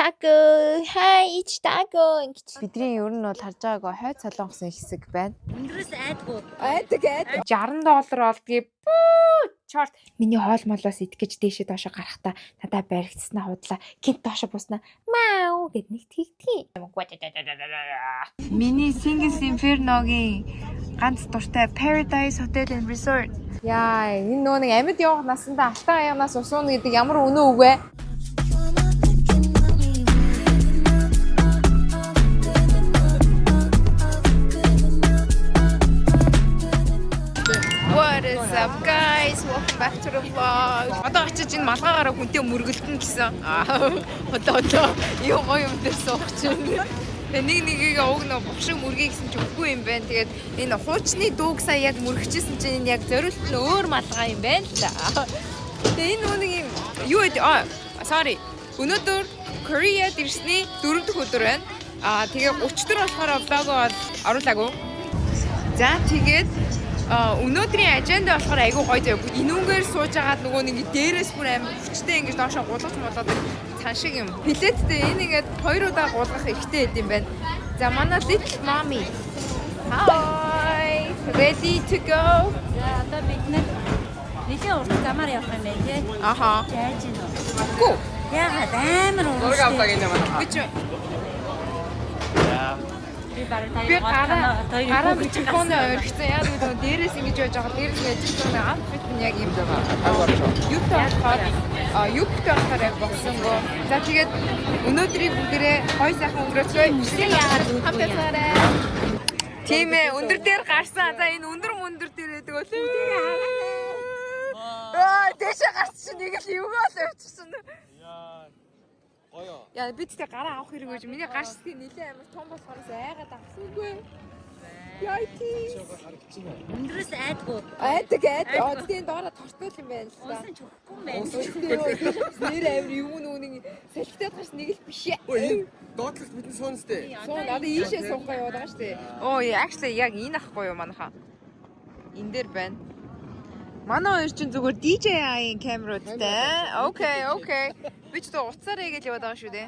Taco. Hi, Ich Taco ингэж. Бидний ер нь бол харж байгаагүй хойд солонгосын хэсэг байна. Өндрөөс айдгүй. Айдаг айдаг. 60 доллар олдгийг. Бүү чорт. Миний хоол молоос идэх гэж дээшээ доошо гарахтаа надаа баригдснаа худлаа. Гинт доошо буснаа. Мау гэд нэг тэгдгийг. Миний Singles Inferno-гийн ганц дуртай Paradise Hotel and Resort. Яа, энэ нөө нэг амьд явах насандаа алтан аягнаас усууна гэдэг ямар үнэн үг вэ? What is up, guys? Welcome back to the vlog. Одоо очиж энэ малгаагаараа хүнтэй мөргөлдөн гэсэн. Одоо юм гоё юм дээр суух чинь. Тэгээ нэг нэгийг уг нөө бух шиг мөргий гэсэн чинь үгүй юм байна. Тэгээд энэ хуучны дууг сая яг мөргөжсэн чинь энэ яг зориулт нь өөр малгай юм байна л да. Тэгээ энэ нэг юм юу вэ? Аа, sorry. Өнөөдөр Korea ирсний дөрөв дэх өдөр байна. Аа, тэгээ 30 дөр болохоор vlog оруулаагүй. За тэгээд өнөөдрийн аженда болохоор айгүй гоё заяа. Инүүнгээр сууж агаад нөгөө нэг дээрээс бүр амар хүчтэй ингэж доошоо гулгаж муулаад цан шиг юм. Плеттэй энэ ингээд хоёр удаа гулгах эрхтэй байд юм байна. За манай little mommy. Hi. Ready to go? За одоо бид нэр нэлээд урт замаар явах юм байна тий. Аха. Жайж гин үү? Гүү. Яагаад амар урт шүү дээ. Би чи Би бараг би гараа гараа микрофон микрофоноо орхисон. Яг нэг дээрээс ингэж байж байгаа. Дээрээс ингэж байгаа. Outfit нь яг юм даа. Юутай болохоор юутай болохоор яг босонго. За тэгээд өнөөдрийг бүгдээрээ гой сайхан өнгөрөөцгөө. Яагаад үгүй Хамт юм? байцгаарай. Тийм ээ, өндөр дээр гарсан. За энэ өндөр мөндөр дээр байдаг бол. Аа, дэшээ гарч чинь нэг л юугаа л явчихсан. Гоё. Яа, би тэгтээ гараа авах хэрэг байж. Миний гар шисгийн нэлээд амар том болохоос айгаад авсангүй. Яа тий. Өндрөөс айдгүй. Айдаг айдаг. Аа, тэгтээ энэ доороо тортол юм байна л да. Унсан ч өгөхгүй юм байна. Нэр амир юм уу нэг салхитаад гарч нэг л биш ээ. Ой, энэ доотлогт бидний суунстэй. Суун одоо ийшээ суухгүй яваад байгаа шүү дээ. Оо, actually яг энэ ахгүй юу манайхаа. Энэ дээр байна. Манай хоёр чинь зүгээр DJI-ийн камеруудтай. Окей, окей. Би ч одоо уцаараа гэж яваад байгаа шүү дээ.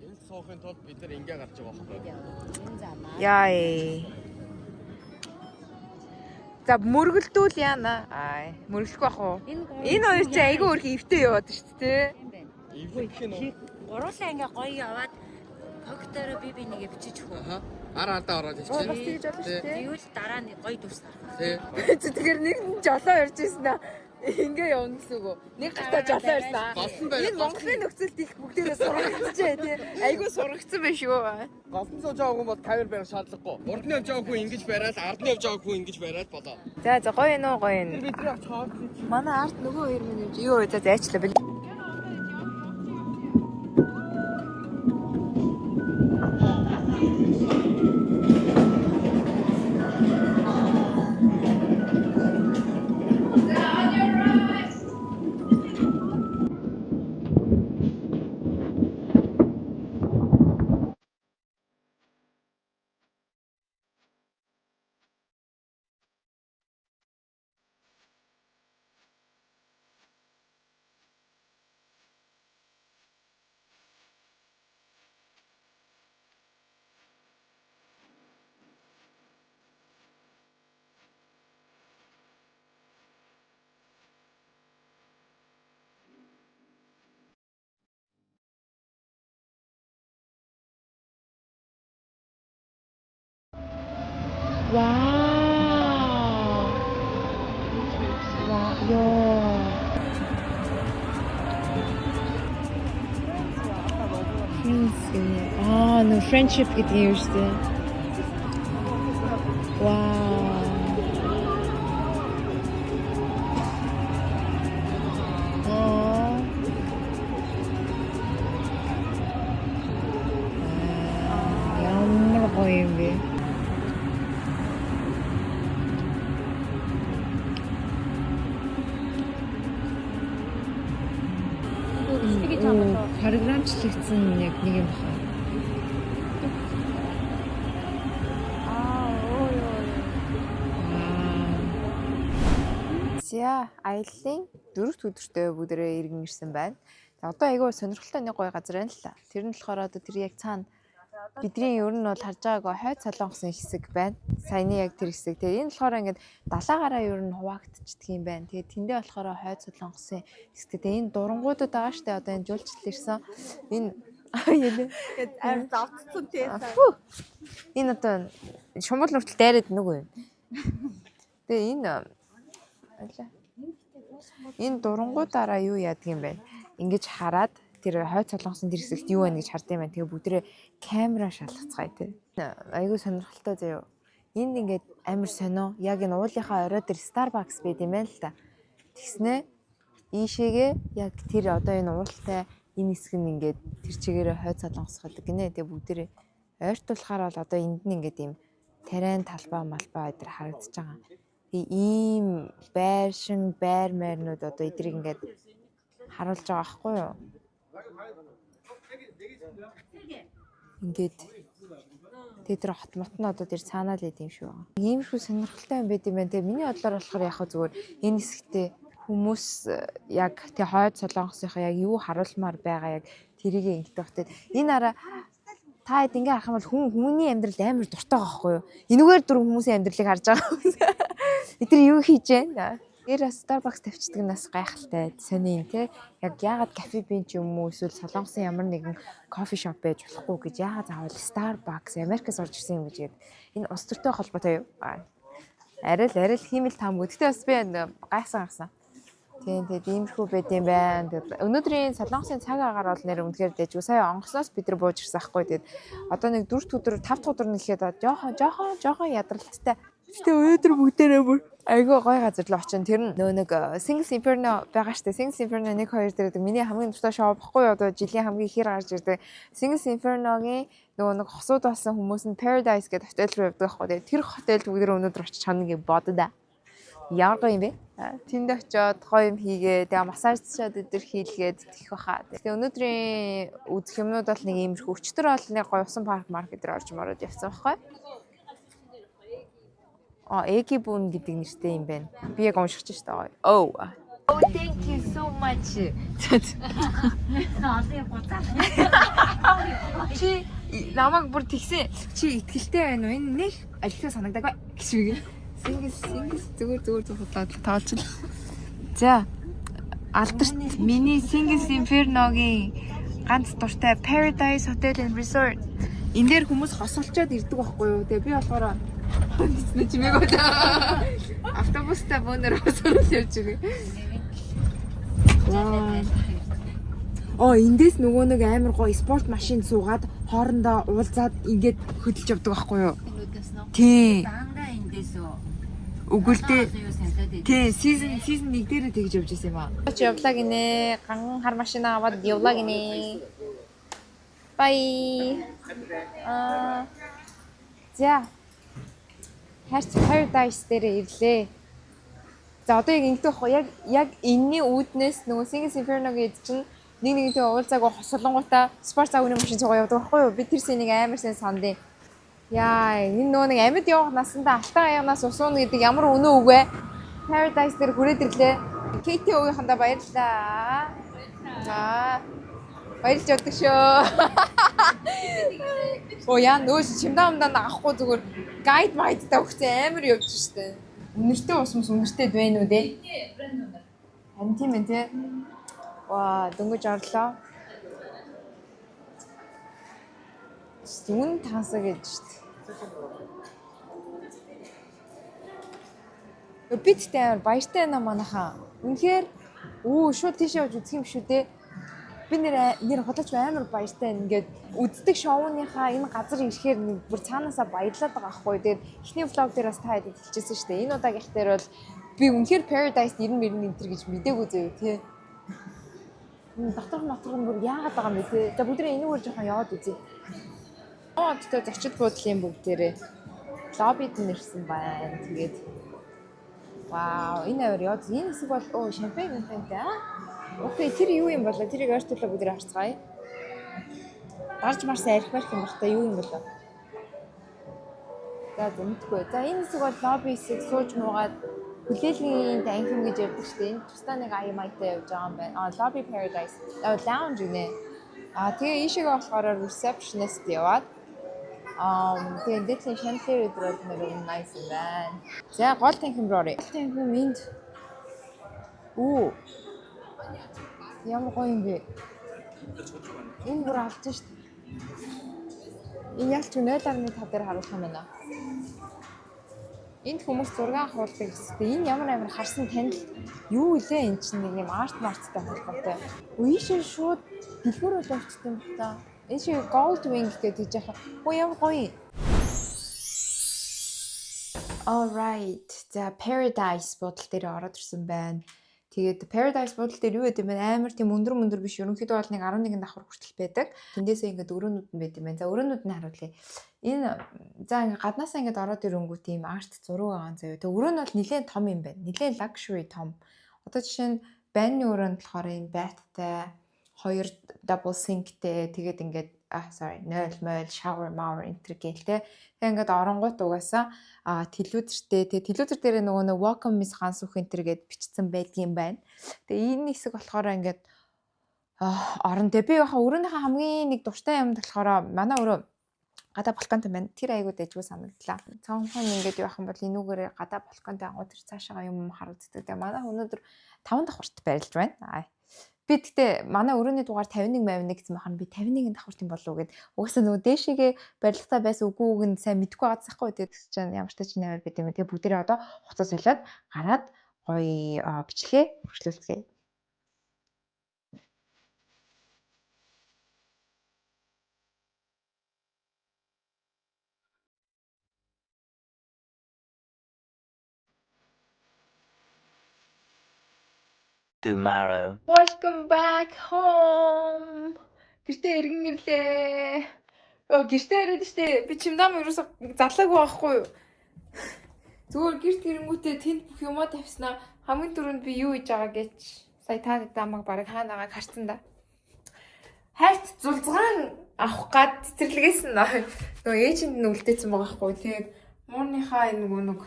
Энд суухын тулд бид нар ингээ гарч байгаа байхгүй. Энэ замаар. Яа. За мөргөлдүүл яана. Аа, мөргөлөхгүй бах уу? Энэ Энэ хоёр чинь айгүй өөрх эвтэй яваад шүү дээ. юм байна. Эвлэх юм уу? Гуруулаа ингээ гоё яваад когтороо би би нэгэ бичиж өгөө. Аха. Ар ардаа ороод Оо, бас ирчихэ. тэгж болно шүү дээ. Тэгвэл дараа нь гоё дүрс гарах. Тий. Чи тэгэхээр нэг нь жолоо ярьж ирсэн аа. Ингээ явна гэсэн үг үү? Нэг гартаа жолоо ярьсан аа. Голсон бариад Энэ Монголын нөхцөлд их бүгдээрээ сургагдчихэ тий. Айгүй сургагдсан байх шүү. Голсон сууж байгаа хүн бол камер барих шаардлагагүй. Урд нь явж байгаа хүн ингэж бариад, ард нь явж байгаа хүн ингэж бариад болоо. За за гоё нөө гоё нэ. Бидний авч хоол Манай ард нөгөө хоёр минь юм. Юу за зайчлаа бэл. Вау. Вау. Йоо. Friends гэнэ. Аа, нөө friendship гэдэг юм шүү дээ. Вау. Аа. Ямар гоё юм бэ? Програмчлагдсан яг нэг юм байна. Аа, өө ёо. За, аяллаа дөрөвт өдөртөө бүгдээрээ иргэн ирсэн байна. За, одоо айгүй сонирхолтой нэг гоё газар байна л та. Тэр нь болохоор одоо тэр яг цаана бидний ер нь бол харж байгаагүй хойд Солонгосын хэсэг байна. Саяны яг тэр хэсэг. Тэгээ энэ болохоор ингээд далаагаараа ер нь хуваагдчихдаг юм байна. Тэгээ тэндээ болохоор хойд Солонгосын хэсэг. Тэгээ энэ дурангуудад байгаа штэ, одоо энэ жуулчлал ирсэн. Энэ юу Амар зовцсон тий. нэ? Энэ одоо шумбал нүртэл дайраад нүг юм. Тэгээ энэ алаа. Энэ дурангуудаараа юу яадаг юм бэ? Ингэж хараад тэр хойд Солонгосын тэр хэсэгт юу байна гэж хардсан юм байна. Тэгээ бүгдээрээ камера шалгацгаая тий. Айгүй сонирхолтой заяо. Энд ингээд амар сонио. Яг энэ уулынхаа орой дээр Starbucks байд юм байна л та. Тэгснэ ийшээгээ яг тэр одоо энэ уултай энэ хэсэг нь ингээд тэр чигээрээ хойд Солонгос гэдэг гинэ. Тэгээ бүгдээрээ ойртуулахаар бол одоо энд нь ингээд ийм тариан талбай малбай эдэр харагдаж байгаа. Тэгээ ийм байршин байр майрнууд одоо эдрийг ингээд харуулж байгаа байхгүй юу? Ингээд тэгээ тэр хот мот нь одоо тэр цаанаа л идэм шүү. Иймэрхүү сонирхолтой юм байд юм байна. Тэгээ миний бодлоор болохоор яг хөө зүгээр энэ хэсэгтээ хүмүүс яг тэг хойд Солонгосынхаа яг юу харуулмаар байгаа яг тэрийг ингэдэг бах. Энэ араа та хэд ингээ харах юм бол хүн хүмүүний амьдрал амар дуртай байгаа байхгүй юу? Энүүгээр дүр хүмүүсийн амьдралыг харж байгаа юм. Эдгээр юу хийж байна? Тэр бас Starbucks тавьчихдаг нь бас гайхалтай. Сони юм те. Яг яагаад Coffee Bean ч юм уу эсвэл Солонгосын ямар нэгэн coffee shop байж болохгүй гэж яагаад заавал Starbucks Америкаас орж ирсэн юм гэж гээд энэ улс төртэй холбоотой юу? Арай л хиймэл таамгүй. Гэтэ бас би гайхсан гайхсан. Тийм, тэгээд иймэрхүү байд юм байна. Тэгээд өнөөдрийн Солонгосын цаг агаар бол нэр үнэхээр дэжгүй. Сая онгоцноос бид нар бууж ирсэн ахгүй. Тэгээд одоо нэг 4 дахь өдөр, 5 дахь өдөр нэхэд жоохон жоохон жоохон ядралттай. Гэтэ өнөөдөр бүгдээрээ бүр айгүй гоё газар л очин. Тэр нь нөө нэг Singles Inferno байгаа штэ. Singles Inferno 1 2 дээр гэдэг миний хамгийн дуртай шоу баггүй юу? Одоо жилийн хамгийн ихээр гарч ирдэг. Singles Inferno-гийн нөгөө нэг хосууд болсон хүмүүс нь Paradise гэдэг хотел руу явдаг байхгүй. Тэгээд тэр хотелд бүгдээр өнөөдөр очиж чана гэж боддоо. Ямар гоё юм бэ? Тэнд очиод гоё юм хийгээ, тэгээ массажчаад өдр хийлгээд тэгэх баха. Тэгээ өнөөдрийн үзэх юмнууд бол нэг иймэрхүү. Өчтөр бол нэг гоё усан парк марк дээр орж мороод явсан байхгүй. А Эгибүн гэдэг нэртэй юм байна. Би яг уншиж штэ гоё. Oh. Oh, thank you so much. Олон юм буцаа. Чи намайг бүр тэгсэн. Чи итгэлтэй байна уу? Энэ нэг алхиа санагдаагүй гэж үгүй. Single single зүгээр зүгээр зүгээр худлаад тоолж. За, алдарт миний Singles Inferno-гийн ганц дуртай Paradise Hotel and Resort. Энэ дээр хүмүүс хосолчоод ирдэг байхгүй юу? Тэгээ би болохоор нэгснэ чимээгүй. Автобустай бөөнөр хосолол явж байгаа. Вау. Оо, эндээс нөгөө нэг амар гоё спорт машин суугаад хоорондоо уулзаад ингээд хөдөлж явдаг байхгүй юу? Тий. Дандаа эндээс үү. Үгүй л дээ. Юу санагдаад идэв. Тий, season 1 дээр тэгж явж исэн юм аа. Чи явлаа гинэ. Ганган хар машина аваад явлаа гинэ. Bye. Аа. За. Хайрц Paradise дээр ирлээ. За, одоо яг ингэдэг байхгүй яг яг энэний үүднээс нөгөө Singles Inferno гэдэг чинь нэг нэгнтэй уулзаагүй хосолонгуудаа спорт загварын машин цугаа явдаг байхгүй юу? Би тэр сэнийг амар сайн сандын. Яа, энэ нөгөө нэг амьд явах насандаа алтан аягнаас усууна гэдэг ямар үнэн үг вэ? Paradise дээр хүрээд ирлээ. KTO-гийнхандаа баярлалаа. За. Баярлж явдаг шүү. Оо яа, нөөш чимдаа умдаа авахгүй зүгээр гайд майдтай өгсөн амар явж штэ. Үнэртэй ус мус үнэртэй байна уу дээ? Харин тийм ээ тий. Ваа, дөнгөж орлоо. Үн тансаг гэж штэ. Би тэгтээ амар баяртай байна манайхаа. Үнэхээр өө шууд тийш явж үзэх юм шүү дээ. Би нэр нэр худлаач амар баяртай байна. Ингээд үздэг шоуныхаа энэ газар ирэхээр нэг бүр цаанаасаа баярлаад байгаа байхгүй. Тэгээд эхний vlog дээр бас та хэд хэлчихсэн шүү дээ. Энэ удаагийнх дээр бол би үнэхээр Paradise 90 мөрөн энэ төр гэж мдээгүй зөө тий. Энэ доторх моторх нь бүр яагаад байгаа юм бэ тий. За, бүгдээ энэгээр жоохон яваад үзье. Одтой зочид буудлын бүгдээрээ лоббид нь ирсэн байна. Тэгээд вау, энэ авир яа. Энэ хэсэг бол оо шампань мэнтэй аа. Okay, тэр юу юм болоо? Тэрийг ойртуулаа бүгдээ харцгаая. Дарж марсан арх барих юм бах та, юу юм болоо? За, зэмтгүй. За, энэ хэсэг бол лобби хэсэг, сууж муугаад Хүлээлгийн танхим гэж ярьдаг шүү дээ. Энэ тусдаа нэг ая маягтай явж байгаа юм байна. А, lobby paradise. А, lounge гинэ. А, тэгээ ийшээгээ болохоор receptionist яваад тэгээ дээдлийн chandelier өдрөд нэр nice юм байна. За, гол танхим руу оръё. Гол танхим энд. Үү. Ямар гоё юм бэ? Энэ бүр алж шít. Энэ ялч 0.5 дээр харуулах юм байна. Энд хүмүүс зураг авахулдаг гэсэн. Энэ ямар амар харсан танил юу илээ, энэ чинь нэг юм art марттай холбоотой. Ийшээ шууд дэлгүүр бол явчихсан юм та. Энэ шиг Gold Wing гэдэг тийж яхаа. Өө, ямар гоё юм. Alright. За, Paradise буудал дээр ороод ирсэн байна. Тэгээд Paradise буудал дээр юу гэдэг юм бэ? Амар тийм өндөр өндөр биш. Ерөнхийдөө бол нэг 11 давхар хүртэл байдаг. Тэндээсээ ингээд өрөөнүүд нь байд юм байна. За, өрөөнүүд нь харуулъя. Энэ за ингээд гаднаасаа ингээд ороод ирэнгүүт тийм art зураг байгаа заяа. Тэгээ өрөө нь бол нэлээд том юм байна. Нэлээд luxury том. Одоо жишээ нь ванны өрөөнд болохоор энэ bath тай, хоёр double sink тэй, тэгээд ингээд sorry, 0 мойл shower mower энэ төр гээл те. Тэгээ ингээд оронгууд угаасаа телевизэртэй. Тэгээ телевизэр дээр нөгөө нэг "Welcome Miss Гансүх" энэ төр гэд бичсэн байдгийн байна. Тэгээ энэ хэсэг болохоор ингээд орон. Тэгээ би яхаа өрөөнийхөө хамгийн нэг дуртай юм болохоор манай өрөө гадаа балконтой байна. Тэр айгуу дэжгүй санагдлаа. Цонхон ингээд явах юм бол энүүгээр гадаа балконтой ангуу тэр цаашаага юм харагддаг. Тэгээ манай өнөөдөр 5 давхарт байрлаж байна. Би тэгтээ манай өрөөний дугаар 51 81 гэсэн бахна, би 51 давхарт юм болов уу гэд угаасаа нөгөө дээшээгээ барилгатай байсан үгүй үг нь сайн мэдэхгүй байгаадсахгүй байхгүй. Тэгээд чинь ямар ч тач амар байт юм. Тэгээ бүгдээрээ одоо хуцаа солиод гараад гоё бичлэгээ хөршлүүлцгээе. Tomorrow. Welcome back home. Гэртээ эргэн ирлээ. Оо, гэртээ ирээд штэ. Би чимдам ерөөсө залаагүй байхгүй юу? Зүгээр гэрт ирэнгүүтээ тэнд бүх юмаа тавьснаа. Хамгийн түрүүнд би юу хийж байгаа гэж сая та нарт намайг бараг хаанагааг харсан да. Хайрт зулцгаан авах гад цэцэрлэгээс нь нөгөө ээжинд нь үлдээсэн байгаа хгүй. Тэгээд муурныхаа энэ нөгөө нэг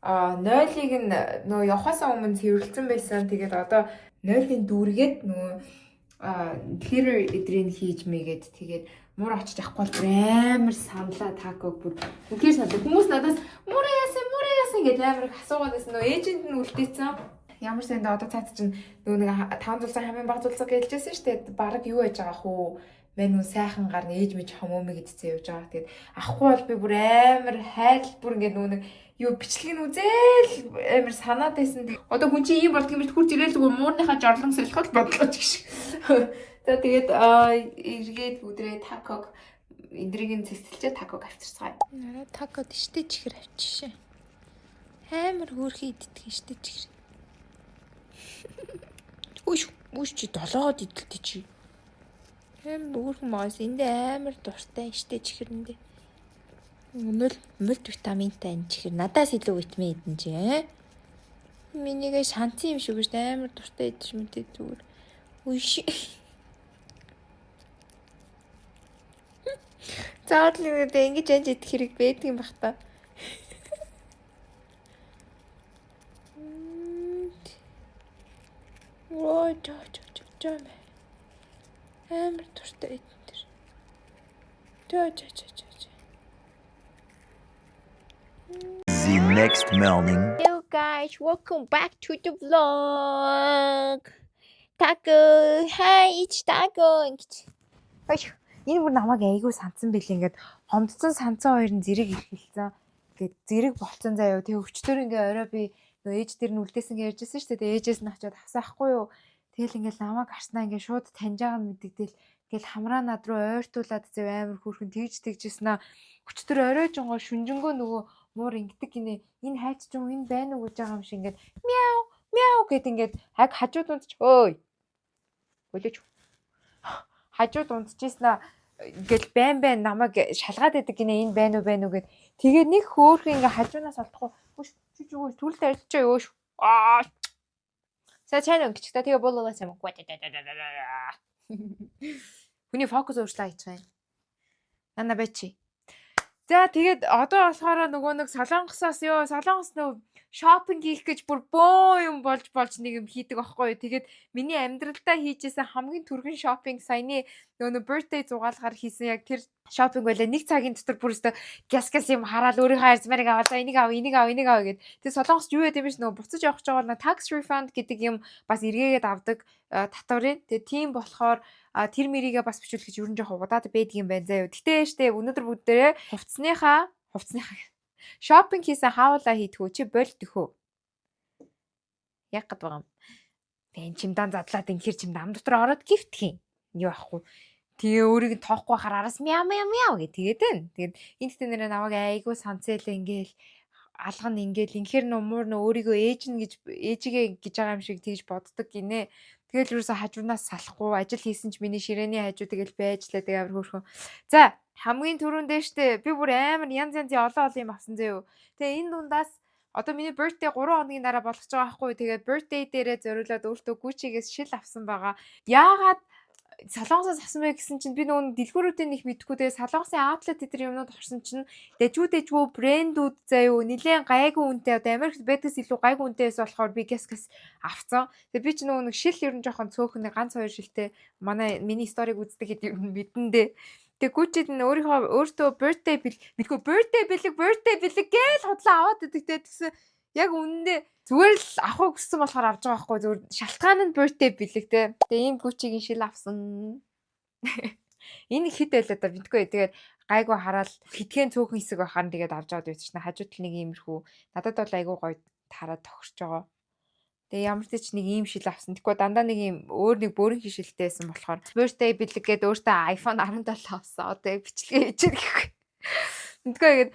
нойлыг нь нөгөө явхаасаа өмнө цэвэрлсэн байсан. Тэгээд одоо нойлын дүүргээд нөгөө clear эдрийг хийж мэйгээд, тэгээд муур очиж авахгүй бол бүр амар саналаа, таког бүр үнэхээр саналаа. Хүмүүс надаас "Муураа яасан, муураа яасан?" гэж амар их асуугаад байсан. Нөгөө ээжинд нь үлдээсэн. Ямар санд одоо цаат чинь нөгөө нэг таван зулцаа хамгийн бага зулцаа гэлжсэн шүү дээ. Бараг юу яаж байгаа хүү? Мэн нүн сайхан гарна, ээж мэж хомоомыг идсэн явж байгаа. Тэгээд авахгүй бол би бүр амар хайрл, бүр ингээд нөгөө нэг юу бичлэг нь үзээл амар санаад байсан. Одоо хүн чинь ийм болдго юм биш, хурж ирээл зүгээр муурныхаа жорлон солиход бодлоо ч гэж. За, тэгээд эргээд бүдрээ таког эндрийг нь цэцэлжээ, таког авчирцгаая. Нараа тако штэ чихэр авчишээ. Амар хөөрхөн иддэг штэ чихэр. Үш үш, чи долоогод идэлтэй чи. Амар хөөрхөн байгаас энд амар дуртай штэ чихэрэндээ. Мөл мультивитаминтай энэ чихэр надаас илүү витамин идэн чи. Минийгээ шанцсан юм шиг шүү, амар дуртай идэж мэдээ зүгээр. Үш. Заавал нэг ингэж анж идэх хэрэг байдаг юм бах та. Ой, жоо жоо жоо жоо. Амар дуртай идэн тэр. Жоо жоо жоо жоо. Жоо. The next morning. Hello guys, welcome back to the vlog. Taco, hi, it's Taco. Ингэж. Ой, энэ бүр намайг айгүй сандсан билээ, ингээд гомдсон сандсан хоёр нь зэрэг ихэлсэн. Ингээд зэрэг болцсон заяа. Тэгээ өчтөр ингээ орой би нөгөө ээж дээр нь үлдээсэн гэж ярьжсэн шүү дээ. Тэгээ ээжээс нь очиод авсаахгүй юу. Тэгэл ингээл намайг харснаа ингээ шууд таньж байгаа нь мэдэгдээл ингээл хамраа над руу ойртуулад зэв, амар хөөрхөн тэгж тэгжсэн аа. Өчтөр орой жонгоо шүнжэнгөө нөгөө муур ингэдэг гинэ. Энэ хайч ч юм энэ байна уу гэж байгаа юм шиг ингээд мяу мяу гэд ингээд яг хажууд унтч, өөй. Өлөөч. Хажууд унтчихсэн аа, ингээл байн байн намайг шалгаад байдаг гинэ, энэ байна уу, байна уу гэд. Тэгээ нэг хөөхөн ингээ хажуунаас олдохгүй. Хөш чи зүгөө түлд арилчаа ёо шүү. Аа. За, чайн өнгөч та, тэгээ буулгаа сайн уу. Хүний фокус өөрчлөө хийчих юм. Нана байчи. За, тэгээд одоо болохоор нөгөө нэг Солонгосоос ёо, Солонгос нөө shopping хийх гэж бүр бөө юм болж болж нэг юм хийдэг аахгүй юу. Тэгээд миний амьдралдаа хийжсэн хамгийн түргэн shopping саяны нөгөө нэг birthday зугаалгаар хийсэн яг тэр shopping байлаа. Нэг цагийн дотор бүр өстө гяс гяс юм хараад өөрийнхөө арзмарыг аваад, за, энийг ав, энийг ав, энийг ав гэд. Тэгээд Солонгост юу яд юм биш, нөгөө буцаж явах гэж байгаа бол tax refund гэдэг юм бас эргээгээд авдаг татварын. Тэгээд тийм болохоор тэр мэрийгээ бас бичүүлэх гэж ер нь жоохон удаад байдаг юм байна заа юу. Гэтэ штэ, өнөөдөр бүгдээрээ хувцсныхаа shopping хийсэн хауулаа хийдгүү чи болд өхөө. Яг гад байгаа юм. Тэгээ чимдаан задлаад инхэр чимдаа ам дотор ороод gift хийн. Юу ахгүй. Тэгээ өөрийг нь тоохгүй хахаар араас мяу мяу мяу гэ тэгээд байна. Тэгээд энэ дэхтээ нэрээ намайг айгүй санцээлээ, ингээл алгана, ингээл инхээр нөө муур нөө өөрийгөө ээж нь гэж, ээжигээ гэж байгаа юм шиг тэгж боддог гинэ. Тэгэл юусоо хажуунаас салахгүй, ажил хийсэн ч миний ширээний хажуу тэгэл байж лээ, тэгээ амар хөөрхөн. За, хамгийн түрүүндээ штэ, би бүр амар янз янзын олон олон юм авсан заяо. Тэгээ энэ дундаас одоо миний birthday 3 хоногийн дараа болгож байгаа байхгүй. Тэгээд birthday дээрээ зориулаад өөртөө Gucci-гээс шил авсан байгаа. Яагаад Солонгосоос авсан бэ гэсэн чинь би нөгөө дэлгүүрүүдийн их мэдхгүй. Тэгээ Солонгосын outlet дээр юмнууд орсон чинь дэжүү дэжгүй брэндүүд заяо, нилээн гайгүй үнэтэй, одоо Америкт байдгаас илүү гайгүй үнэтэй байсан болохоор би гэс гэс авцсан. Тэгээ би ч нөгөө нэг шил ер нь жоохон цөөхөн, нэг ганц хоёр шилтэй, манай миний story г үздэг хэд ер нь мэдэн дээ. Тэгээ Gucci-д нь өөрийнхөө өөртөө birthday бил мэдгүй, birthday бэлэг, birthday бэлэг гээл худлаа аваад идэг те, тэгсэн яг үнэндээ зүгээр л авахыг хүссэн болохоор авч байгаа байхгүй, зүгээр шалтгаан нь birthday бэлэг те. Тэгээ ийм Gucci-гийн шил авсан. Энэ хэд байлаа да мэдгүй. Тэгээд гайгүй хараад хитгэн цөөхөн хэсэг байхаар нь тэгээд авч аваад байсан чинь хажуу тал нэг иймэрхүү надад бол айгүй гоё тараад тохирч байгаа. Тэгээ ямар ч нэг ийм шил авсан. Тэгэхгүй дандаа нэг ийм өөр нэг бөөрөнхий шилтэй байсан болохоор birthday бэлэг гээд өөртөө iPhone 17 авсан. Одоо яг бичлэгээ хийж байгаа гэхгүй. Мэдгүй, ингээд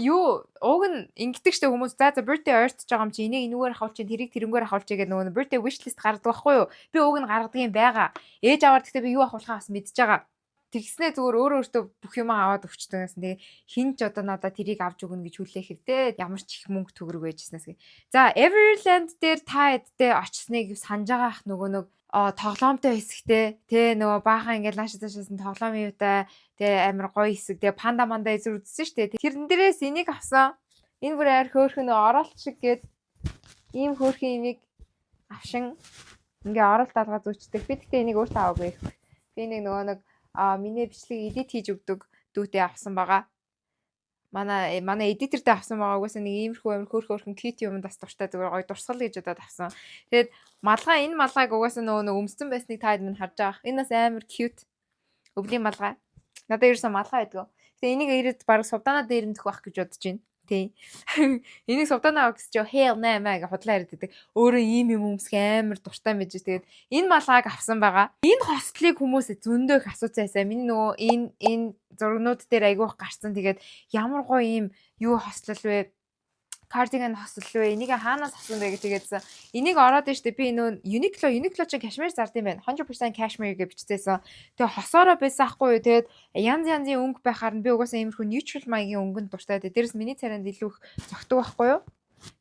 юу уг нь ингэдэг штэ хүмүүс, за за, birthday ойртож байгаа юм чи энийг энүүгээр авах чинь, тэрийг тэрнгээр авах чи гэдэг нөгөө birthday wish list гаргадаг байхгүй юу? Би уг нь гаргадаг юм байгаа. Ээж аваар гэхдээ би юу авахулахаа бас мэдж байгаа. Тэгснээ зүгээр өөрөө өөртөө бүх юм аваад өгчдөг гэсэн. Тэгээ хин ч одоо надад тэрийг авч өгнө гэж хүлээх хэвдэ. Ямар ч их мөнгө төгрөг байжснаас гэ. За, Everland дээр та хэдтэй очсныг санаж байгаа ах, нөгөө нэг тоглоомтой хэсэгтэй тэ, нөгөө баахан ингээл нааш цаашаас нь тоглоом юутай тэ, амар гоё хэсэг тэ, панда манда эзэр үзсэн шүү дээ. Тэрэн дээрээс энийг авсан. Энэ бүр амар хөөрхөн оролт шиг гээд ийм хөөрхөн имийг авшин ингээ оролт алгаа зүүчдэг. Би тэгтээ энийг өөртөө аваагүй. Би нэг нөгөө нэг миний бичлэг edit хийж өгдөг дүүтэй авсан байгаа. Манай editor тэй авсан байгаа. Угаасаа нэг иймэрхүү амар хөөх хөөрхөн cute юмд бас дуртай, зүгээр гоё дурсгал гэж бодоод авсан. Тэгээд малгай, энэ малгайг угаасаа нөгөө нэг өмссөн байсныг та хэд минь харж байгаа. Энэ бас амар cute. Өвлийн малгай. Надад ерөөсөө малгай байдгүй. Тэгээ энийг ирээд баг сувдаанаа дээр өмдөх байх гэж бодож байна. Тий. Энийг сувдаанаа гэсэн чи hell no маа гэж худлаа яриад байдаг. Өөрөө ийм юм өмсөх амар дуртай юм байж. Тэгээд энэ малгайг авсан байгаа. Энэ хослыг хүмүүс зөндөө их асуусан байсан. Миний нөгөө энэ зургнууд дээр айгүйх гарцсан. Тэгээд ямар гоё ийм юу хослол вэ? Cardigan хослол вэ? Энийг хаанаас авсан бэ гэж тэгээдсэн. Энийг ороод нь штэ, би нөө Uniqlo чинь кашмир зард юм байна. 100% cashmere гэж бичсэн. Тэгээ хосоороо байсан ахгүй юу. Тэгээд янз янзын өнгө байхаар нь би угаасаа иймэрхүү neutral маягийн өнгөнд дуртай. Тэгээд дээрэс миний царайнд илүү их зохидог байхгүй юу.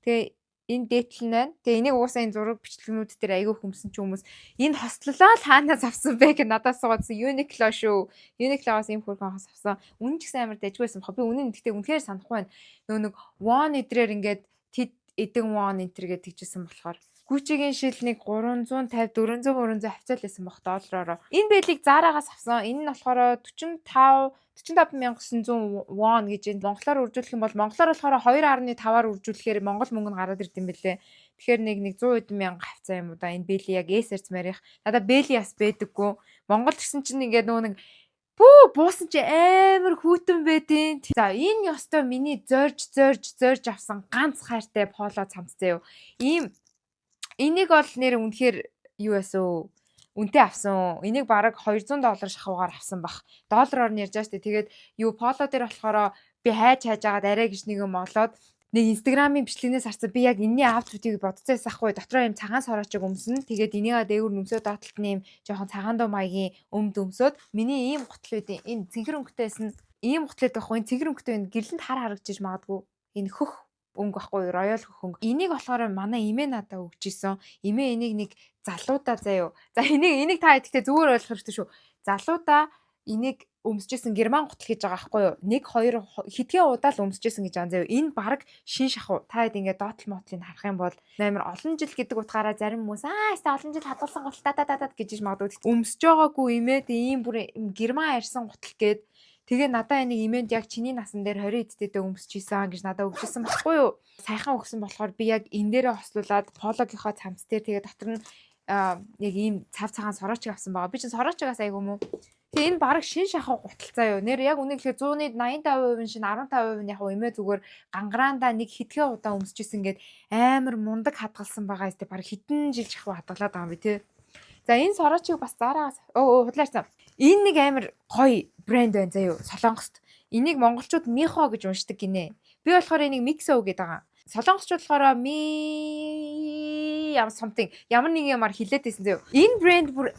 Тэгээ энэ дээтэл нь байна. Тэгээ энийг угаасаа энэ зураг бичлэгнүүд дээр айгүй хөмсөн чи хүмүүс энэ хослолоо л хаанаас авсан бэ гэж надаас суугаадсан. Uniqlo шүү. Uniqlo-оос ийм хөөрхөн хос авсан. Үнэн ч гэсэн амар дажгүй байсан баха. Би үнэн гэхдээ үнэхээр санахгүй байна. Нөө нэг won эдрээр ингээд тэд эдэн won энтер гэж тэгжсэн болохоор Gucci-гийн шил нэг 350 400 300 хавцаал байсан бох доллараар. Энэ бэлийг Zara-гаас авсан. Энэ нь болохоор 45 45,900 won гэж энэ монголоор үржүүлэх юм бол монголоор болохоор 2.5-аар үржүүлэхээр монгол мөнгө нь гараад ирд юм бэлээ. Тэгэхээр нэг 100 хэдэн мянга хавцаа юм уу да энэ бэли яг эсэрц марих. Надаа бэли бас байдаггүй. Монгол гэсэн чинь ингээд нөгөө нэг бүү буусан чи амар хүйтэн байдیں۔ За, энэ ёстой миний зорж зорж зорж авсан ганц хайртай polo цамц заяо. Ийм энийг бол нэр үнэхээр юу яасан, үнэтэй авсан. Энийг бараг 200 доллар шахуугаар авсан бах. Доллараар нь ярьж байгаа штэ. Тэгээд юу polo дээр болохоор би хайж хайж агаад арай гэж нэг юм олоод, нэг инстаграмын бичлэгнээс харсан, би яг энэний outfit ыг бодцоо байсан хгүй, дотроо юм цагаан сороочиг өмсөн. Тэгээд энийгээ дээгүүр нөмсөө, доотлолт нь юм жоохон цагаан дуу маягийн өмд өмсөөд, миний ийм гутал үүдийн энэ цэнхэр өнгөтэй байсан, ийм гутал байдаг хгүй, энэ цэнхэр өнгөтэй, энэ гэрлэнд хар харагдчих магадгүй, энэ хөх өнгө байхгүй, роял хөх өнгө. Энийг болохоор манай эмээ надад өгч исэн. Эмээ энийг нэг залуудаа заяо. За, энийг та идэхдээ зүгээр ойлгох хэрэгтэй шүү. Залуудаа энийг Өмсөжсэн герман гутал гэж байгаа байхгүй юу? Нэг хоёр хэдхэн удаа л өмсөжсэн гэж байгаа заяа. Энэ баг шин шахуу. Та хэд ингээд доотлол мотлыг харах юм бол амар олон жил гэдэг утгаараа зарим хүмүүс аа яста олон жил хадгалсан гутал та та та гэж магадгүй. Өмсөж байгаагүй имээд ийм бүр герман арьсан гутал гээд. Тэгээ надаа энийг имэнд яг чиний насан дээр 20 эдтэйдээ өмсөж исэн гэж надаа өгчээсэн баггүй юу? Саяхан өгсөн болохоор би яг энэ дээрээ хослуулад Polo-гийнхоо цамц дээр, тэгээ дотор нь яг ийм цав цагаан сорочиг авсан байгаа. Би чинь сорочигаас айгу мó. Тэгээ энэ бараг шин шахуу гутал заа юу. Нэр яг үнийг хэлэхэд 100-ны 85% нь шин, 15% нь яг эмээ зүгээр гангараандаа нэг хэдхэн удаа өмсөжсэн гээд амар мундаг хадгалсан байгаа юм. Бараг хэдэн жил шахуу хадгалаад байгаа юм би тий. За, энэ сорочиг бас Zara-гаас өө худлаарсан. Энэ нэг амар гоё брэнд байна заа юу. Солонгост. Энийг монголчууд Михо гэж уншдаг гинэ. Би болохоор энийг Миксо гэдэг байгаа. Солонгосчууд болохоор ми ямар something ямар нэг юмар хилээд байсан заяа. Энэ брэнд бүр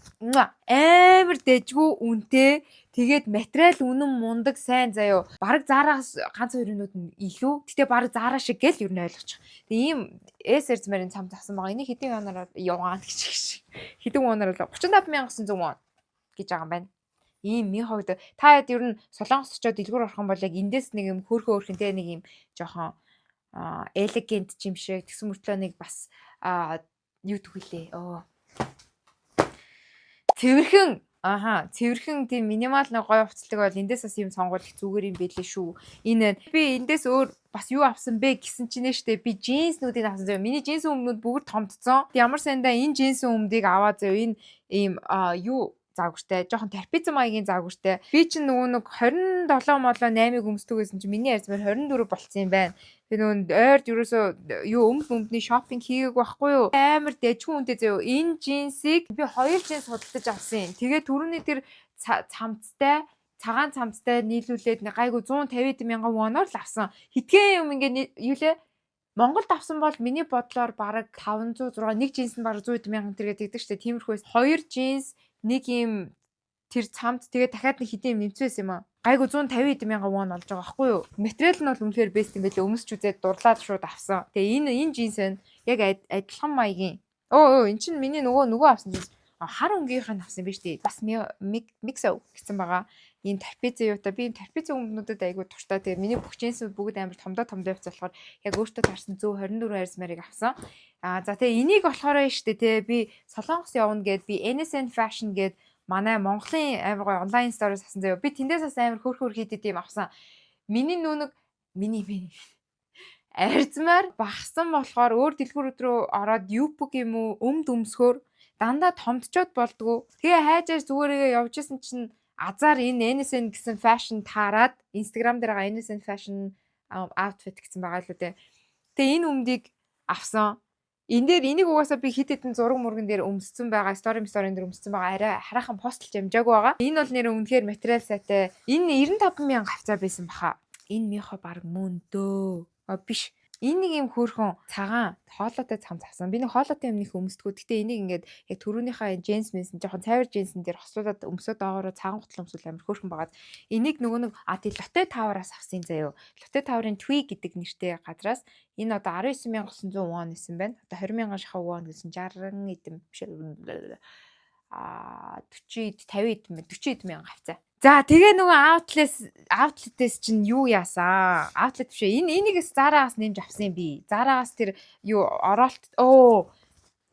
амар дэжгүй үнэтэй. Тэгээд материал үнэн мундаг, сайн заяа. Бараг Zara-гаас ганц хоёрнууд нь илүү. Гэтэ бараг Zara шиг гэл ер нь ойлгочих. Тэгээ ийм S эрзмэрийн цам авсан байгаа. Энийг хэдэн юанаар, юан гэж гэж. Хэдэн воноор л 35,900 вон гэж байгаа юм байна. Ийм Михо гэдэг. Та хэд ер нь Солонгос очоод дэлгүүр орох юм бол яг эндээс нэг юм хөөрхөн хөөрхөн те, нэг юм жоохон elegant юм шиг тэгсэн мөртлөө нэг бас юу түгэлээ. Оо. Цэвэрхэн. Аха, цэвэрхэн тийм minimal нэг гоё хувцлаг бол эндээс бас юм сонгуул их зүгээр юм байлээ шүү. Энэ би эндээс өөр бас юу авсан бэ гэсэн чинь штэ, би джинснүүдийг авсан заяа. Миний джинс өмднүүд бүгд томдсон. Ямар сандаа энэ джинс өмдийг аваад заяа, энэ ийм юу загвартай, жоохон трапеци маягийн загвартай. Би чинь нөгөө нэг 27 молоо 8-ыг өмсдөг гэсэн чинь миний арзмаар 24 болцсон юм байна. Би нөгөө ойрд ерөөсөө юу өмд өмдний shopping хийгээг байхгүй юу? Амар дэжгүй үнэтэй заяа. Энэ джинсийг би хоёр джинс худалдаж авсан юм. Тэгээ түрүүний тэр цамцтай, цагаан цамцтай нийлүүлээд нэг гайгүй 150 мянган воноор л авсан. Хитгэн юм ингээ юу лээ? Монголд авсан бол миний бодлоор бараг 506, нэг джинс нь бараг 100 мянган тэргээ тэгдэг штэ. Тиймэрхүү хоёр джинс, нэг юм тэр цамд, тэгээ дахиад нэг хэдэн юм нэмцээс юм аа. Гайгүй 150 мянган вон олж байгаа байхгүй юу? Материал нь бол үнэхээр best юм байлээ. Өмсч үзээд дурлаад шууд авсан. Тэгээ энэ джинс байна. Яг адилхан маягийн. Өө өө эн чинь миний нөгөө авсан джинс. Хар өнгийнх нь авсан биз дээ. Бас Mixo гэсэн байгаа. Энэ трапези юутай, би энэ трапези өмднүүдэд айгүй дуртай. Тэгээ миний бүх джинсүүд бүгд амар томдоо томдоо явц болохоор яг өөртөө таарсан зөв 24 арьсмарыг авсан. Аа за, тэгээ энийг болохоор штэ те, би Солонгос явна гэд би NSN Fashion гэд манай Монголын амар гоё онлайн store-оос авсан заяа. Би тэндээс бас амар хөөр хөөр хийдэд юм авсан. Миний нүүнэг миний миний арзмаар багсан болохоор өөр дэлгүүрүүд рүү ороод юпг юм уу өмд өмсгөр дандаа томдчоод болдгоо. Тэгээ хайжаар зүгээрээ явж исэн чинь азар энэ NSN гэсэн fashion таарад, Instagram дээр байгаа NSN fashion outfit гэсэн байгаа л үү дээ. Тэгээ энэ өмдийг авсан. Энэ дээр энийг угаасаа би хэд хэдэн зураг мурган дээр өмссөн байгаа, story story дээр өмссөн байгаа. Арай хараахан post-лж амжаагүй байгаа. Энэ бол нэр үнэхээр материал сайтай. Энэ 95 мянга хавцаа байсан баха. Энэ Михо баг мөндөө. А биш. Энэ нэг юм хөөрхөн цагаан хоолойтой цамц авсан. Би нэг хоолойтой юм нэг өмсдгүү. Гэтэ энийг ингээд яг түрүүнийхээ джинс минсэн жоохон цайвар джинсэн дээр хослуулад өмсөд доогоороо цагаан гутал өмсвөл амар хөөрхөн байгаад энийг нөгөө нэг а тий Lotte Tower-аас авсан заяо. Lotte Tower-ын Tui гэдэг нэртэй газраас энэ одоо 19,900 вон исэн байна. Одоо 20 мянган шахуу вон гэсэн 60 эдэм биш а 40 50 эдэм 40 эдэм мянга хавцаа. За, тэгээ нөгөө outlet-ээс чинь юу яасан? Outlet биш ээ. Энэ энийгээс Zara-гаас нэмж авсан юм би. Zara-гаас тэр юу оролт оо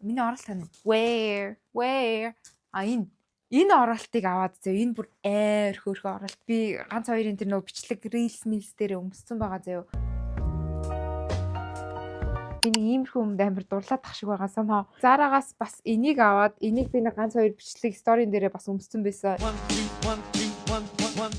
миний оролт хана. Where? Where? А энэ оролтыг аваад зөө, энэ бүр айр хөөрхөн оролт. Би ганц хоёрын тэр нөгөө бичлэг reels милс дээр өмссөн байгаа зөө. Би нэг иймэрхүү юмд амар дурлаад тах шиг байгаа somehow. Zara-гаас бас энийг аваад, энийг би нэг ганц хоёр бичлэг story-н дээрээ бас өмссөн байсан.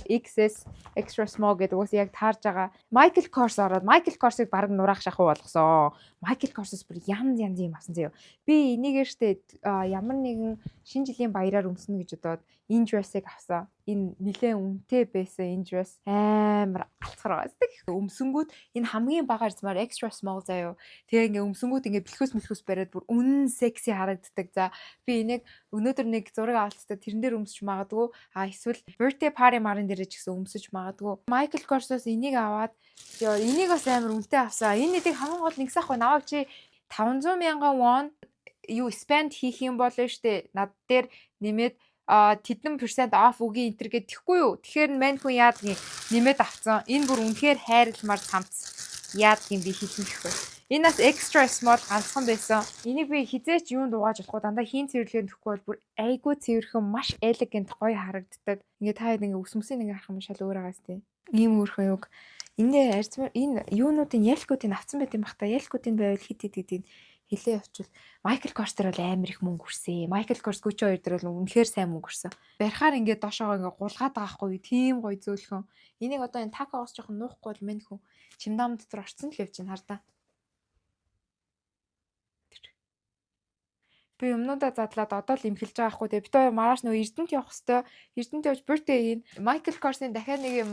XS, extra small гэдэг уус яг таарж байгаа. Michael Kors ороод Michael Kors-ыг баг нураах шахуу болгосон. Michael Kors-оос бүр янз янз юм авсан заяа. Би энийгээр штэ ямар нэгэн шинэ жилийн баяраар өмснө гэж бодоод энэ dress-ыг авсан. Энэ нэлээд үнэтэй байсан, энэ dress амар алцгар байгаа. Өмсөнгүүд энэ хамгийн бага арзмаар extra small заяа. Тэгээ ингээ өмсөнгүүд ингээ бэлхүүс мэлхүүс бариад бүр үнэн секси харагддаг. За, би энийг өнөөдөр нэг зураг авалттай тэрэн дээр өмсч магадгүй. А эсвэл birthday party марын дээр ч гэсэн өмсөж магадгүй. Michael Kors-оос энийг аваад ёо, энийг бас амар үнэтэй авсан. Энэ нэгийг хамгийн гол нэгсэн ах намайг чи 500 мянган вон юу spend хийх юм бол штэ над дээр нэмээд тэдэн percent off үгийн энэ төр гээд тэхгүй юу. Тэгэхээр мань хүн яадгийн нэмээд авцсан. Энэ бүр үнэхээр хайрламар цамц, яадгийн би хэлнэ гэхгүй. Энэ бас extra small ганцхан байсан. Энийг би хэзээ ч юунд угааж болохгүй, дандаа хийн цэвэрлэгээнд өгөхгүй бол бүр айгүй цэвэрхэн, маш elegant, гоё харагддаг. Ингээ та хэд ингээ ус мөсийг ингээ харах юм шал өөр байгаас тий. Ийм өөрхөн юг. Энэ арзмар энэ юунуудын ялкуудыг авцсан байт юм бах та. Ялкуудын байвал хит хит хэдийг хилээ явуучвал Michael Kors дээр бол амар их мөнгө үрсэн. Michael Kors Gucci хоёр дээр бол үнэхээр сайн мөнгө үрсэн. Барихаар ингээд доошоогоо ингээд гулгаад байгаа хгүй, тийм гоё зөөлхөн. Энийг одоо энэ такогоос жоохон нуухгүй бол мэн хүн чимдам дотор орцсон л явж байна, хардаа. Би юмнуудаа задлаад одоо л имхэлж байгаа хгүй. Тэгээ бид хоёр маргааш нөгөө Эрдэнэт явах хэвээр. Эрдэнэт явж birthday хийн. Michael Kors-ын дахиад нэг юм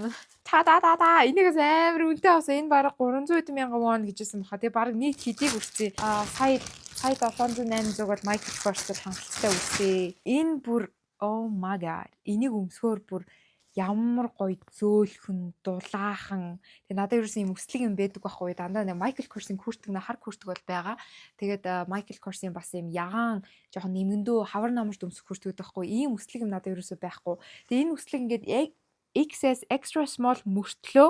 та та та та энийгээс амар үнэтэй авсан. Энэ бараг 300 хэдэн мянган вон гэжсэн баха. Тэгээ бараг нийт хэдийг үрсэн. Аа, сая сая 700 800 бол Michael Kors-д хангалттай үрсэн. Энэ бүр, oh my God. Энийг өмсгөөр бүр ямар гоё зөөлхөн, дулаахан. Тэгээ надад ерөөсөн юм өслөг юм байдаг байхгүй. Дандаа нэг Michael Kors-ын хүртэг, нэг хар хүртэг бол байгаа. Тэгээд Michael Kors-ын бас юм ягаан жоохон нэмгэндөө хавар намарт өмсөх хүртэг байхгүй. Ийм өслөг юм надад ерөөсөө байхгүй. Тэгээ энэ өслөг ингээд XS extra small мөртлөө.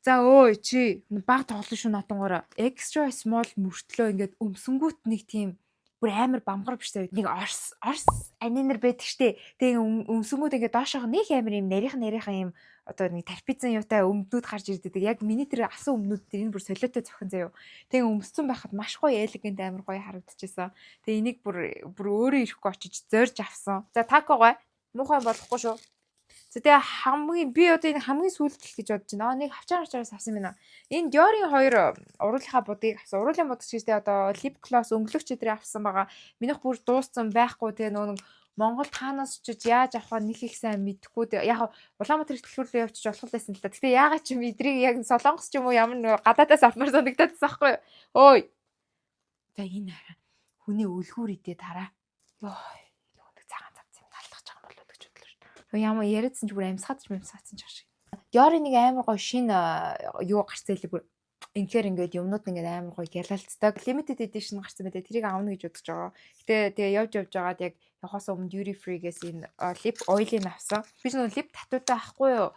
За өө, чи баг тоглоно шүү натангаараа. Extra small мөртлөө ингээд өмсөнгүүт нэг тийм бүр амар бамгар биш заяа. Нэг орс орс анинер байдаг штэ. Тэгээ өмсөнгүүд ингээд доошоо нэг амар юм нарийнхан нарийнхан юм одоо нэг тарпизан юутай өмднүүд гарч ирдэг. Яг миний тэр асан өмднүүд тэр энэ бүр солиотой зохин заяа. Тэгээ өмссөн байхад маш гоё elegant, амар гоё харагдчихсан. Тэгээ энийг бүр бүр өөрөө ирэхгүй очиж зорж авсан. За, тако гой. Муухай болохгүй шүү. За, тэгээ хамгийн би одоо энэ хамгийн сүүлд л гэж бодож байна. Аа, нэг хавчаа хавчаараас авсан юм байна. Энэ Dior-ын хоёр уруулынхаа будгийг авсан. Уруулын будаг ч гэжтэй одоо lip gloss, өнгөлөгч өдрөө авсан байгаа. Минийх бүр дууссан, байхгүй. Тэгээ нөгөө нэг Монгол таанаас очиж яаж авах вэ нэг их сайн мэдэхгүй. Тэгээ яг Улаанбаатар ихтгэлүүр рүү явчих болох байсан л та. Гэтэ яагаад ч юм эдрийг яг Солонгос ч юм уу ямар нэг гадаадаас авмаар санагдаад байсан байхгүй юу? Ой. За, энэ хүний өлгүүр идээ тараа. Йоо, нөгөө нэг цагаан цавц юм талдах байгаа юм болоо гэж бодлоо шүү дээ. Ямар яриадсан ч бүр амьсгаад ч амьсгаадсан ч шиг. Dior-ын нэг амар гоё шинэ юу гарсан хэлээ, бүр инхээр ингээд юмнууд ингээд амар гоё гялалцдаг. Limited edition гарсан байдаг. Тэрийг авна гэж бодож байгаа. Гэтэ тэгээ явж явж байгаад яг явахаас өмнө duty free-гээс энэ lip oil-ыг авсан. Би ч нөгөө lip tattoo-тай ахгүй юу?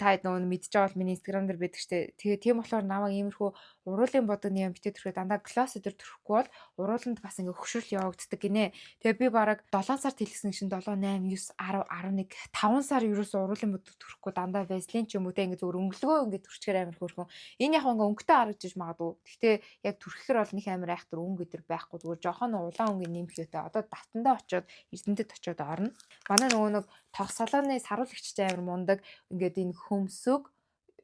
Та нөгөө мэдж байгаа бол миний Instagram дээр байдаг штэ. Тэгээ тийм болохоор намайг иймэрхүү уруулын бодог юм битээ төрхөө дандаа gloss өдр төрөхгүй бол урууланд бас ингээ хөшрөл явагддаг гинэ. Тэгээ би бараг 7 сард хэлсэн шин 7, 8, 9, 10, 11, 5 сар ерөөсөө уруулын бодог төрөхгүй, дандаа вазелин ч юм уу те ингээ зөвөр өнгөлгөө ингээ төрчгээр амар хөөрхөн. Энэ яг ингээ өнгөтэй харагдаж магадгүй. Гэхдээ яг түрхэхэр бол нэг амар айхтар өнгө өдр байхгүй, зүгээр жоохон улаан өнгө нэмэх юутай. Одоо давтандаа очиод, Эрдэнэтэд очиод орно. Манай нөгөө нэг тогс салааны саруулагч амар мундаг, ингээд энэ хөмсөг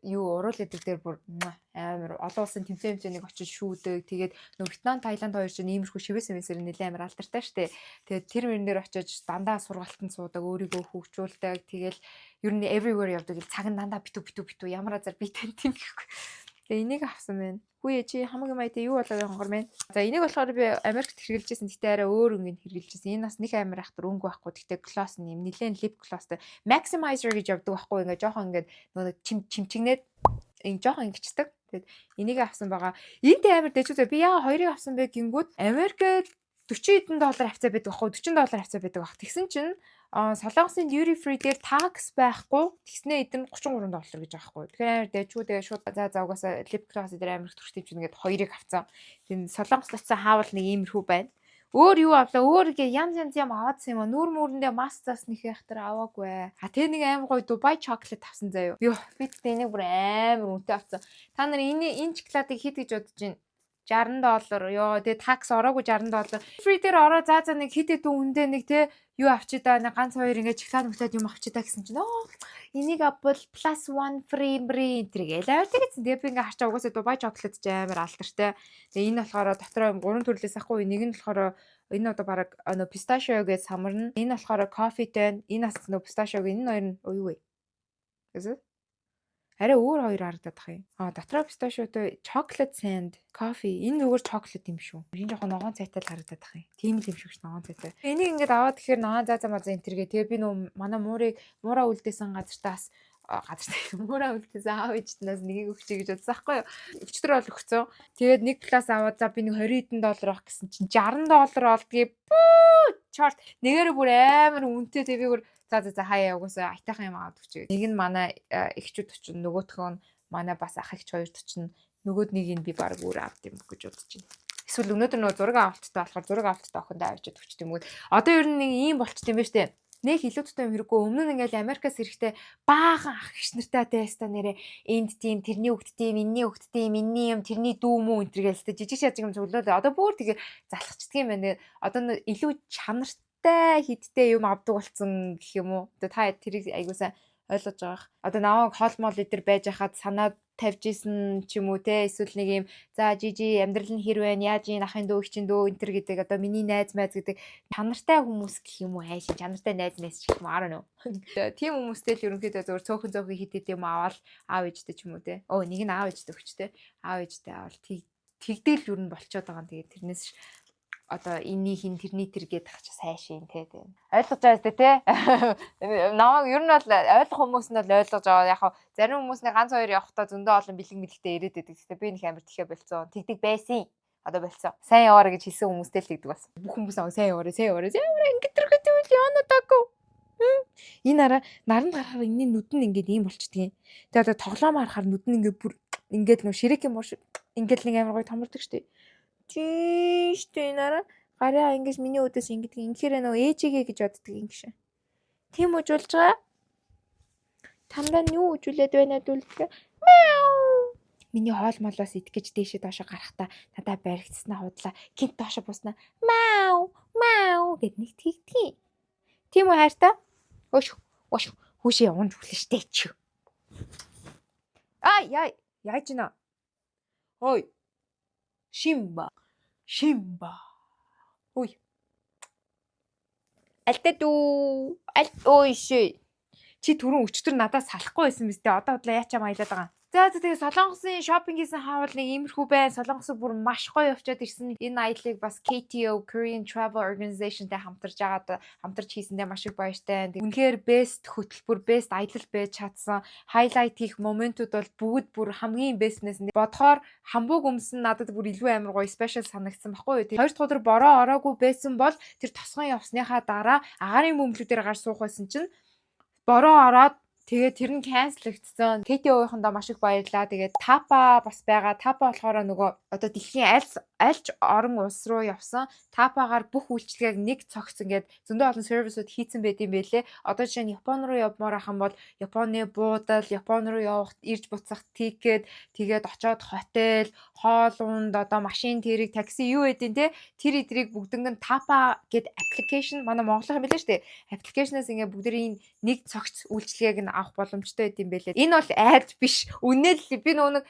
юу уруул гэдэг дээр бүр амар олон улсын тэмцээн хэмжээнийг очиж шүүдэг. Тэгээд нөгөө Вьетнам, Таиланд хоёр чинь иймэрхүү шивээс мэнсэр нэлээд амар алдартай штэ. Тэгээд тэр мөрөн дээр очиж дандаа сургалтанд суудаг, өөрийгөө хөгжүүлдэг. Тэгэл ер нь everywhere явдаг. Цаг нь дандаа битүү битүү битүү, ямар азар би тань тийм гэхгүй. Тэгээ энийг авсан байна. Хүүе, чи хамаг юм аяа юу болоо хонгор мэн. За, энийг болохоор би Америкт хэрэглэжсэн. Гэтэ арай өөр өнгөнд хэрэглэжсэн. Энэ бас нэг амар ахтар өнгө байхгүй. Гэтэ gloss нь юм нэлээд lip glossтай. Maximizer гэж явдаг байхгүй. Ингээ жоохон ингээд нөгөө чим чимчигнээд ингэ жоохон ингэчдэг. Тэгээд энийг авсан байгаа. Энтэй амар дэжүү. Би яага хоёрыг авсан бэ гингүүд Америкт 40 хэдэн доллар хавцаа байдаг байхгүй, 40 доллар хавцаа байдаг баг. Тэгсэн чинь Солонгосын duty free дээр tax байхгүй. Тэгснээ эдэн 33 доллар гэж байгаа байхгүй. Тэгэхээр амар дэжгүй, тэгээ шууд за за угаасаа lip gloss дээр амар их төрхтэй чинь ингээд хоёрыг авцсан. Тийм, Солонгос очсон хаавал нэг иймэрхүү байна. Өөр юу авлаа? Өөр гээ янз янз юм аваадсан юм аа. Нүүр мүрэндээ мас зас нэх яхтар аваагүй. А тэ нэг амар гоё Дубай chocolate авсан заяо. Йоо, би тэгтээ энийг бүр амар үнэтэй авсан. Та нар энэ энэ шоколадыг хэд гэж бодож байна? 60 доллар. Йоо, тэгээ tax ороогүй 60 доллар. Free дээр ороо за за нэг хэд хэд үндэ нэг те юу авчи да, нэг ганц хоёр ингээд шоколад мөклаад юм авчи да гэсэн чинь оо, энийг авбал plus one free free энэ гээл амар тэгсэн. Тэгээ би ингээд харчаа, угаасаа Дубай chocolate ч амар алдартай. Тэгээ энэ болохоор дотроо гурван төрлөөс ахгүй, нэг нь болохоор энэ одоо бараг нөө pistachio гэж самарна. Энэ болохоор кофетэй. Энэ бас нөө pistachio, энэ хоёр нь юу вэ? Is it? Арай өөр хоёр харагдаад тах юм. А, дотроо pistachio-той chocolate sand, coffee. Энэ зүгээр chocolate юм шүү. Энэ жоохон ногоон цайтай л харагдаад тах юм. Тийм л юм шиг ш, ногоон цайтай. Энийг ингээд аваад тэгэхээр ногоон за за маза энэ тэргээ. Тэгээ би нөө манай муурыг муура үлдээсэн газартаас Газар мөрөө үлдээсэн аав ээжтнээс нэгийг өгчэй гэж бодсон байхгүй юу. Өчтөр бол өгцөн. Тэгээд нэг плюс аваад, за, би нэг 20 хэдэн доллар авах гэсэн чинь 60 доллар олдгийг. Бүү, чорт, нэгээрээ бүр амар үнэтэй. Тэгээ би бүр за за за, хаяа, угаасаа аятайхан юм аваад өгчээ. Нэг нь манай эгчүүд очив, нөгөөх нь манай бас ах эгч хоёрт чинь, нөгөөд нэг нь би баг өөр авд юм гэж бодож байна. Эсвэл өнөөдөр нөгөө зураг авалттай болохоор зураг авалттай охиндоо авчиад өгч юм уу. Одоо ер нь нэг ийм болчт юм байна штэ. Нэг илүү тутам юм хэрэггүй. Өмнө нь ингээл Америкаас ирэхдээ баахан ах эгч нартай тэста нэрэ энд тийм, тэрний хөвгт тийм, энэний хөвгт тийм, энэний юм, тэрний дүү мүү энэ төр гээл тэ жижиг шажиг юм цуглуулаа. Одоо бүр тэгээ залхацдаг юм байна. Одоо илүү чанартай хидтэй юм авдаг болсон гэх юм уу. Одоо та тэрийг айгуу сайн ойлгож байгаа. Одоо намайг хоол мол эдэр байж хахад санаа тавьж исэн ч юм уу те, эсвэл нэг юм, за, жижи амьдрал нь хэр байна, яаж ийн, ахын дүү, эгчийн дүү энэ төр гэдэг, одоо миний найз майз гэдэг чанартай хүмүүс гэх юм уу, хайшин чанартай найз найз гэх юм уу, I don't know. Тийм хүмүүстэй л ерөнхийдөө зөвхөн цөөхөн цөөхөн хит хит юм аваад аав ээжтэй ч юм уу те. Өө, нэг нь аав ээжтэй өгч те. Аав ээжтэй авал тэгдэл юу н болчоод байгаа юм. Тэгээд тэрнээс одоо энэний хин, тэрний тэр гээд тах чи сайшин те. Ойлгож байгаа зү те. Намайг ер нь бол ойлгох хүмүүс нь бол ойлгож байгаа. Яг зарим хүмүүс нэг ганц хоёр явахдаа зөндөө олон бэлэг мэлэгтэй ирээд байдаг. Гэхдээ би нэг амар тэхэ болцсон. Тэгдэг байсан. Одоо болцсон. Сайн яваарай гэж хэлсэн хүмүүстэй л тэгдэг болсон. Бүх хүмүүс намайг сайн яваарай, сайн яваарай, сайн яваарай ингэж тэрхүү тэгвэл яана тако. Энэ араа наранд гарахаар энэний нүд нь ингээд ийм болчдгийн. Тэгээ одоо тоглоом харахаар нүд нь ингээд бүр ингээд нөө Shrek юм уу, ингээд нэг амар гоё томордог штеп. Тийм штэ, энэ араа гараа ингэж миний өдөөс ингэдэг. Ингэхээр нөө ээжигээ гэж боддог юм шиг. Тийм үжүүлж байгаа. Тамдаа нь юу үжүүлээд байна дүүлдэг. Мяу. Миний хоол молоос идэх гэж дээшээ доошо гарахдаа надаа баригдснаа худлаа гинт доошо буснаа мяу мяу гэд нэг тэгдгийг. Тийм үү, хайртай? Өөш өөш, хүүшээ унж хүлэн штэ чи. Аа, яа, яаж гинэ? Ой. Шимба. Шимба. Ой. Альтаа дүү. Аль ой шээ. Чи түрүүн өчтөр надаас салахгүй байсан мэт. Одоо бодлоо яачаа маялаад байгаа. За за, тэгээ Солонгосын shopping хийсэн хаавал нэг иймэрхүү байна. Солонгос бүр маш гоё явчаад ирсэн. Энэ аяллыг бас KTO, Korean Travel Organization-тай хамтарч агаад хамтарч хийсэндээ маш их баяртай. Үнэхээр best хөтөлбөр, best аялал байж чадсан. Highlight хийх moment ууд бол бүгд бүр хамгийн best-нээс нь. Бодохоор Хамбуг өмсөн надад бүр илүү амар гоё special санагдсан баггүй юу. Хоёр дахь өдөр бороо ороогүй байсан бол тэр тосгон явсныхаа дараа агаарын бөмбөлүүдээр гарч суух байсан чинь бороо ороод, тэгээд тэр нь cancel лэгдсэн. KTO-ийнхондоо маш их баярлалаа. Тэгээд Тапа бас байгаа. Тапа болохоор нөгөө одоо дэлхийн аль альч орон улс руу явсан Тапагаар бүх үйлчилгээг нэг цогц ингээд зөндөө олон service үүд хийцэн байд юм байлээ. Одоо жишээ нь Япон руу явмаар ах юм бол Японы буудал, Япон руу явах, ирж буцах ticket, тэгээд очоод хотел, хоол унд, одоо машин тэрэг, такси юу гэдیں те, тэр эдрийг бүгднг нь Тапа гэд application, манай Монголын юм байлаа шүү дээ. Application аас ингээд бүгдийн нэг цогц үйлчилгээг нь авах боломжтой байд юм байлээ. Энэ бол ad биш. Үнэ л би нөгөө нэг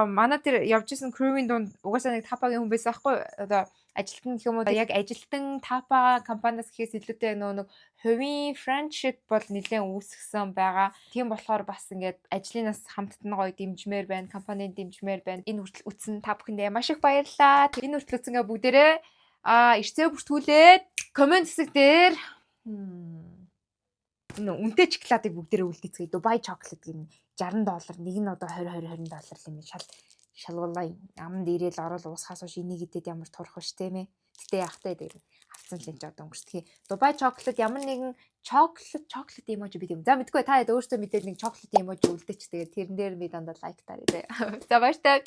манай тэр явж исэн crew-ийн дунд угаасаа нэг Тапагийн хүн байсан байхгүй, одоо ажилтан гэх юм уу, яг ажилтан Тапа компаниас гэхээс илүүтэй нөгөө нэг хувийн friendship бол нэлээд үүсгэсэн байгаа. Тийм болохоор бас ингээд ажлынаас хамтд нь гоё дэмжмээр байна, компанийн дэмжмээр байна. Энэ хүртэл үтсэн та бүхэндээ маш их баярлалаа. Энэ хүртэл үтсэнгээ бүгдээрээ ирцээ бүртгүүлээд comment хэсэг дээр энэ үнэтэй шоколадыг бүгдээрээ үлдээцгээе. Дубай chocolate гин 60 доллар, нэг нь одоо 20 20 20 доллар юм шал шалгуулаа. Аманд ирээл орол уусахаас хойш энийг идэд ямар турах вэ, тийм ээ. Гэтэ яахтай, дээр авцсан л энэ ч одоо өнгөрсдгийг. Дубай chocolate, ямар нэгэн chocolate chocolate emoji бид юм. За, мэдгүй, та хэд өөртөө мэдээд нэг chocolate emoji үлдээч, тэгээд тэрэн дээр би дандаа like таарай. За, баяртай.